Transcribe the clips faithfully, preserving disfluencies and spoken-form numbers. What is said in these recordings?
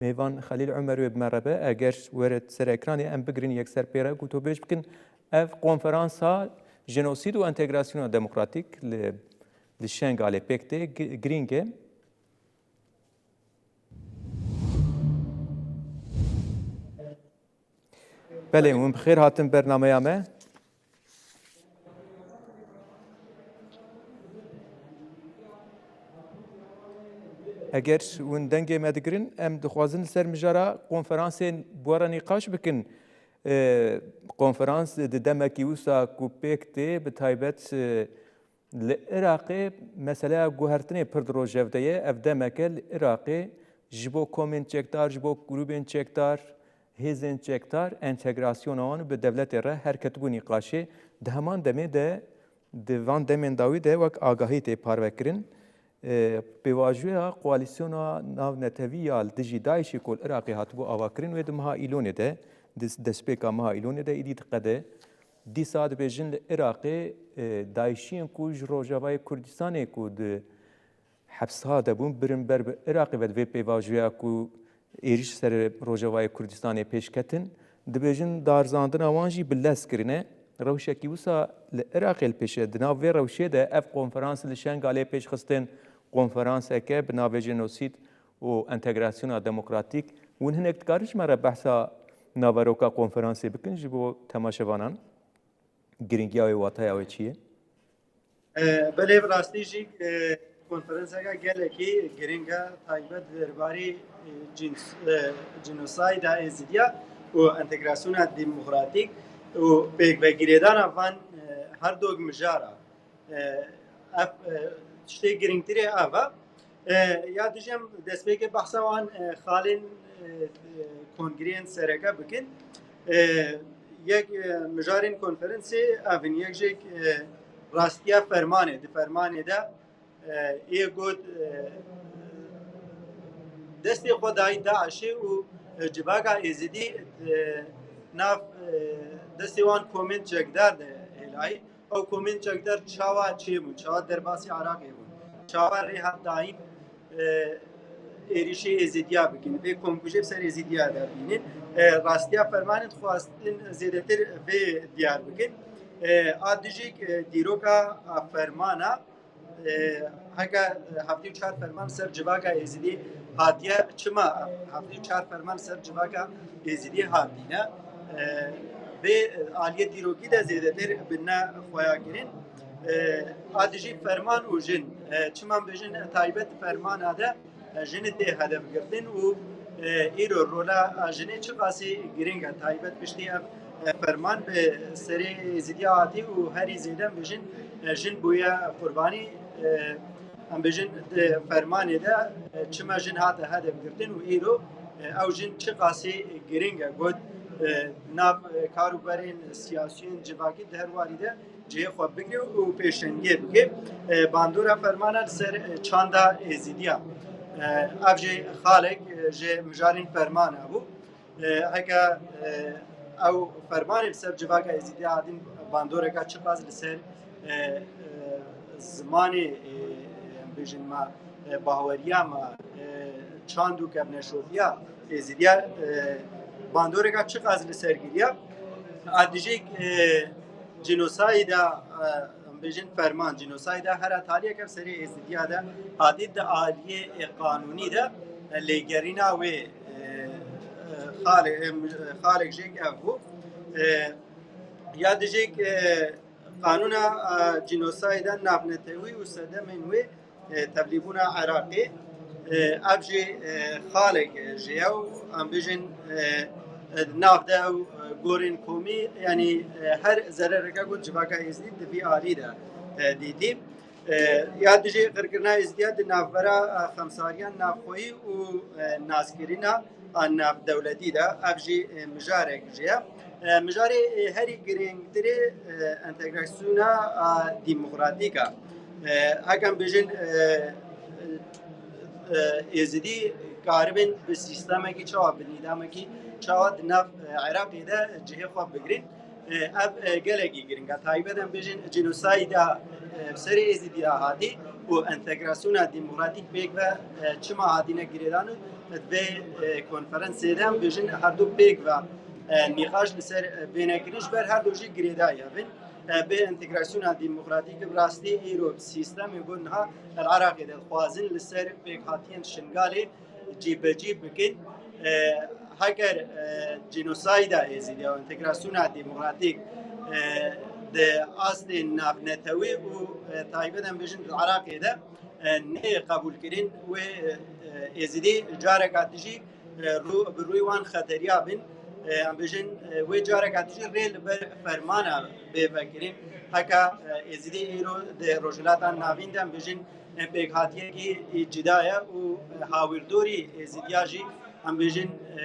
Mêvan Xelîl Umer wê bi me re be. Eger were ser ekranê, em bigirin yekser pê re ku tobêj bikin. Ev konferansa jenosîd û entegrasyona demokratîk li, li Şengalê pêk tê gi-, girîng e. Belê, hûn bi xêr hatin bernameya me. Eger hûn dengê me digirin, em dixwazin li ser mijara konferansê bi we re nîqaş bikin. E, konferans di demekî wisa ku pêk tê, bi taybet, e, li Iraqê meseleya guhertinê pir di rojevde ye. Ev demek e li Iraqê ji bo komên çekdar, ji bo grûbên çekdar, hêzên çekdar entegrasyona wan bi dewletê re her ketibû nîqaşê. Di heman demê de, di van demên dawî de wek agahî tê parvekirin. E, pêvajoya koalîsyona navnetewî ya li dijî DAIŞê ku li Iraqê hatibû avakirin, wê di meha Îlonê de, di destpêka meha Îlonê de êdî diqede. Dîsa dibêjin li Iraqê, e, DAIŞiyên ku ji Rojavayê Kurdistanê ku di hepsa de bûn, birin ber bi Iraqê ve, di vê pêvajoya ku êrîş ser Rojavayê Kurdistanê pêş ketin, dibêjin darizandina wan jî bi lez kirine. Rewşekî wisa li Iraqê li pêş e. Di nav vê rewşê de ev konferans li Şengalê pêş xistin, konferanseke bi navê jenosîd û entegrasyona demokratîk. Hûn hinek dikarin ji me re behsa naveroka konferansê bikin ji bo temaşevanan? Giringiya wê, wataya wê çi ye? E, belê, bi rastî jî, e, konferanseke gelekî giring e, taybet derbarê, e, cins-, e, cinosayda Êzidiya û entegrasyona demokratîk û pêkvegirêdana van, e, her dog mijara. E, ev, e, tiştê girîngtirê ev e. E, ya dijî em destpêkê behsa wan, e, xalên, e, e, kongreyên sereke bikin. E, yek, e, mijarên konferansê ev in, yek jêk, e, rastiya fermanê. Di fermanê de, e, ê got, e, destê xwe dayî DAIŞê û, e, civaka Êzidî, e, nav, e, destê wan komên çekdar de hêlayî. Ew komên çekdar çawa çêbûn, çawa derbasî Iraqê bûn, çawa rê hat dayîn, e, êrîşê Êzidiya bikin, vê komkujê bi ser Êzidiya de bînin. E, rastiya fermanê dixwastin zêdetir vê diyar bikin. E, a dijîk, e, dîroka, a, fermana, e, heke heftê û çar ferman ser civaka Êzidî hatiye, çima heftê û çar ferman ser civaka Êzidî hatîne? E, vê aliyê dîrokî de zêdetir bi ne xweya kirin. E, a dijî ferman û jin, e, çima em bêjin taybet fermana de, e, jinê tê hedef girtin û, e, îro rola, e, jinê çiqasî giring e, taybet piştî ev, e, ferman bi serê Êzidiya hatî û herî zêde em bêjin, e, jin bûye qurbanî, e, em bêjin di fermanê de, e, çima jin hate hedef girtin û îro, e, ew jin çiqasî giring e, got, e, nav, e, kar û berên siyasiyên civakî di her warî de cihê xwe bigire û pêşengiyê bike. E, bandora fermana li ser, e, çanda Êzidiya. E, ev jî xalek, e, ji mijarên fermana bû. E, heke, e, ew fermanê li ser civaka Êzidiya hatin bandoreka çiqas li ser, e, e, zimanê, e, em bêjin me, e, bahweriya me, e, çand û kevneşopiya Êzidiya, e, bandoreka çiqas li ser kiriya. A dijîk, e, cinosayda, e, em bêjin ferman, cinosayda her a taliyeke serê Êzidiya de hatî di aliyê, e, qanûnî de, e, lêgerîna wê, e, e, xalê-, e, xalek jêk ev bû. E, ya dijîk, e, qanûna, e, cinosayda navnetewî û sedemên wê, e, tevlîbûna Iraqê, e, ev jî, e, xalek ji ew, em bijin, e, e, nav de ew, e, gorên komî, yanî, e, her zerereke ku civaka Êzidî di vî alî de, e, dîtî. E, ya dijî qirkirina Êzidiya di navbera, e, xemsariya navxweyî û, e, naskirina a navdewletî de, ev jî, e, mijarek jê ye. E, mijarê, e, herî girîngtirê, e, entegrasyona a demokratîk e. E, heke em bêjin, e, e, Êzidî karibin bi sîstemekî çawa, bi nîdamekî çawa di nav, e, Iraqê de cihê xwe bigirin. E, ev, e, gelekî giring e. Taybet em bêjin cinosayda, e, serê Êzidî de hatî, û entegrasyona demokratîk pêk ve e, çima hatine girêdan û di vê e, konferansê de em bêjin her du pêk ve e, nîqaş li ser e, vênekirin ji ber her du jî girêdayî hev in. E, bê entegrasyona demokratîk bi rastî îro sîstemê ku niha li Iraqê de dixwazin li ser pêkhatiyên Şingalê cîbecî bikin. E, heger e, cînosayda Êzîdiya û entegrasyona demokratîk e, di astên navnetewî û e, taybet em bêjin di Iraqê de e, nê qebûlkirin wê e, Êzîdî careka dijî e, rû, bi rûyê wan xeteriya bin. E, em bêjin e, wê careka dijî rê li ber fermana bê vekirin. Heka e, Êzîdî îro di Rojhilata Navîn de em bêjin e, pêkhatiyekî cida ye û e, hawîrdorî Êzîdiya jî em bêjin e,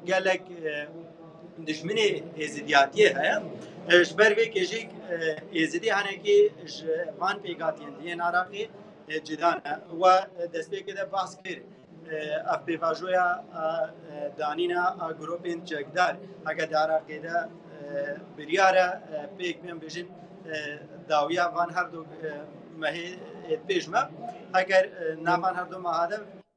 gelek e, dijminê êzidiyatiyê heye. E, ji ber vê kê jî e, Êzidî hinekî ji van pêkhatiyên yên Iraqê e, cida ne. We destpêkê de behs kir. E, ev pêvajoya e, e, danîna a grûpên çekdar heke di Iraqê de e, biryar e, e, pêk bên bijin e, dawiya van her du e, mehê e, pêş me. Heger e, nav van her du meha de